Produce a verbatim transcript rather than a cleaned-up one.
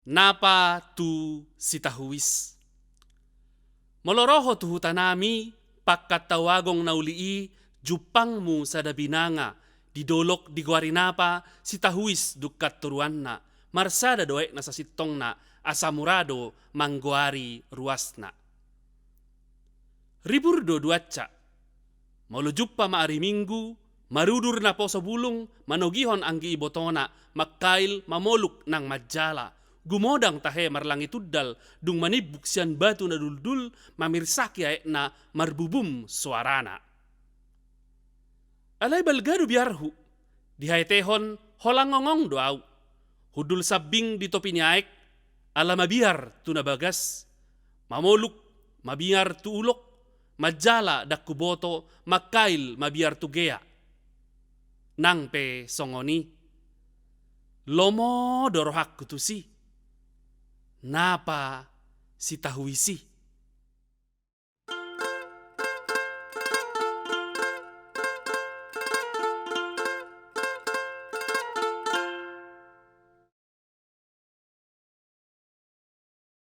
Napa tu Sitahuis. Molo ro ho tu hutanami, pangkat tau agong na uli i, jumpangmu sada binanga, di dolok digoari napa Sitahuis dungkan toruanna, marsada do aekna sasintongna, asa mura do manggoari ruasna. Ribur do duansa. Molo jumpa ma ari Minggu, marudur naposo bulung, manogihon anggi ibotona, mangkail, mamoluk nang manjala, gumodang tahe marlangi tundal, dung manimbuk sian batu na duldul, mamirsaki aekna, marbubum soarana. Alai balga do biarhu, dihaetehon holang ongong do au. Hundul sambing di topi ni aek, ala mabiar tu na bagas, mamoluk, mabiar tu ulok, manjala ndang huboto, mangkail, mabiar tu gea. Nang pe songon i, lomo do rohangku tusi. Napa Sitahuis i.